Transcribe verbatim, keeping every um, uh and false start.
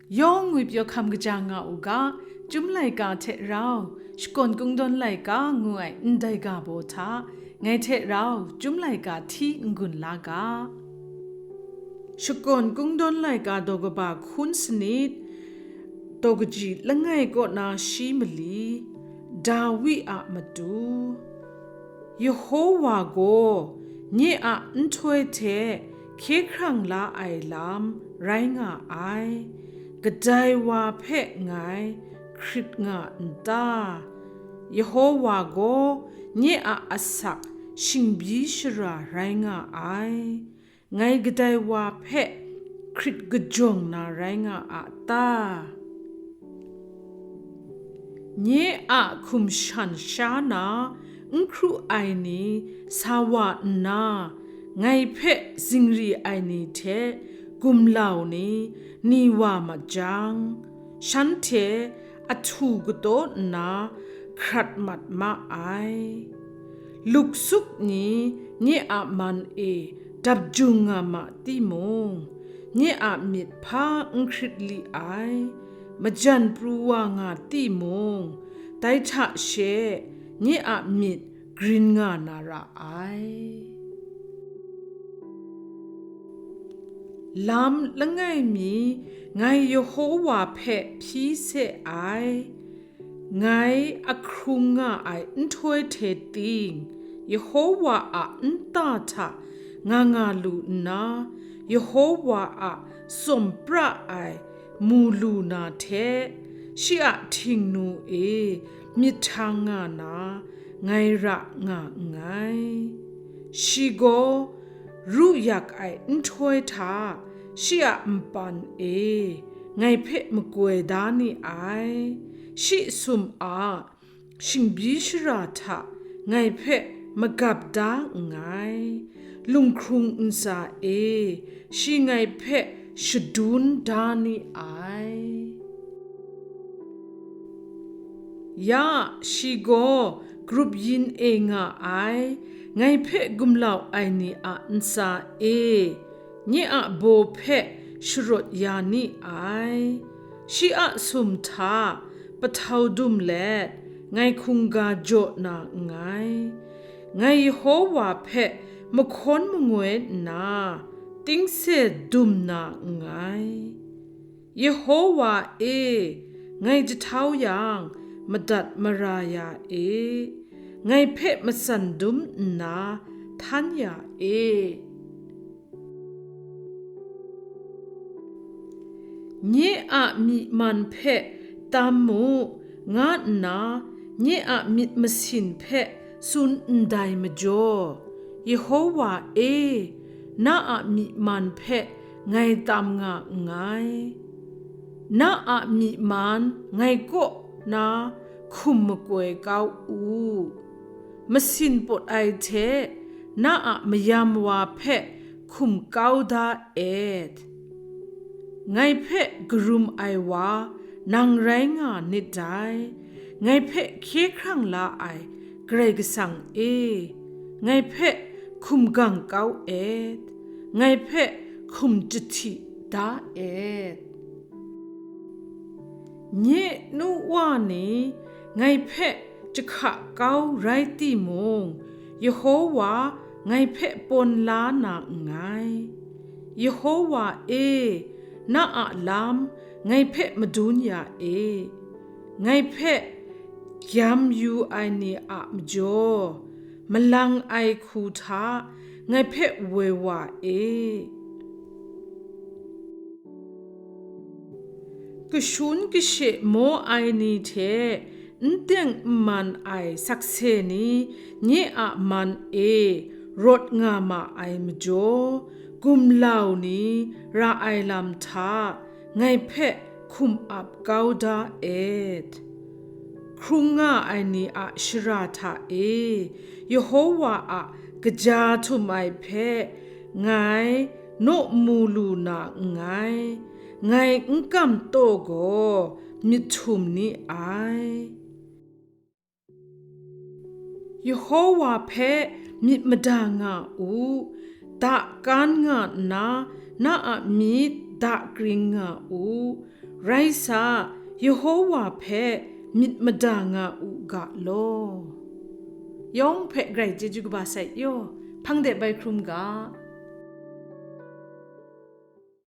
Yawng ngwi pyaw hkam kaja nga u ga, Chyum laika hte rau, Shakawn Kungdawn laika ngu ai ndai ga baw hta, ngai hte rau Chyum laika hti n-gun la ga. Shakawn Kungdawn laika daw kaba hkun sanit, daw kaji langai kaw na shi mali, Dawi a matu. Yehowa gaw nye a nhtoi hte hkye hkrang la ai lam rai nga ai, kadai wa hpe ngai hkrit nga n ta? Yehowa gaw nye a asak shingbyi shara rai nga ai, ngai kadai wa hpe hkrit kajawng na rai nga a ta? Nye a hkum shan sha na n hkru ai ni sa wa nna, ngai hpe zingri ai ni hte gumlau ni ni wa mat jang, shanhte ahtu kataw nna hkrat mat ma ai. Luksuk ni nye a man e dap jung nga ma timung, nye a myit hpa n hkrit li ai, majan pru wa nga timung, dai hta she nye a myit grin nga na ra ai. Lam langai mi ngai Yehowa hpe hpyi se ai. Ngai ahkrung nga ai nhtoi hte ting, Yehowa a nta hta nga nga lu nna, Yehowa a tsawm pra ai mu lu na hte, shi a htingnu e myit htang nga na, ngai ra nga nngai. Shi gaw ru yak ai nhtoi hta shi a npan e ngai hpe makoi da ni ai, shi sum a shingbyi shara hta ngai hpe magap da nngai, lunghkrung ntsa e shi ngai hpe shadun da ni ai. Ya, shi gaw grup yin e nga ai, ngai hpe gumlau ai ni a ntsa e, nye a baw hpe sharawt ya ni ai. Shi a sum hta pahtau dum let, ngai hkungga jaw na nngai. Ngai Yehowa hpe mahkawn mangoi nna, tingse dum na nngai. Yehowa e, ngai jahtau yang, madat mara ya e, ngai hpe matsan dum nna htan ya e. Nye a myi man hpe tam mu, nga nna nye a myit masin hpe tsun ndai majaw, Yehowa e, na a myi man hpe ngai tam nga nngai. Na a myi man ngai kaw na hkum makoi kau u. Masin pawt ai hte na a mayam wa hpe hkum kau da et. Ngai hpe karum ai wa nang rai nga nit dai, ngai hpe hkye hkrang la ai Karai Kasang e, ngai hpe hkum gang kau et, ngai hpe hkum jahti da et. Nye nu wa ni ngai hpe jahka kau rai timung, Yehowa ngai hpe pawn la na nngai. Yehowa e, na a lam ngai hpe madun ya e. Ngai hpe gyam yu ai ni a majaw, malang ai hku hta ngai hpe woi wa e. Kashun kashe maw ai ni hte n teng n man ai sakse ni nye a man e rawt nga ma ai majaw, gumlau ni ra ai lam hta ngai hpe hkum ap kau da et. Hkrung nga ai ni a shara hta e, Yehowa a kaja htum ai hpe ngai naw mu lu na nngai, ngai n kam taw gaw myit htum ni ai. Yehowa hpe myit mada nga u, da kan nga nna, na a myit da kring nga u. Rai sa, Yehowa hpe myit mada nga u ga law. Yawng hpe grai chyeju kaba sai yaw, hpang de bai hkrum ga.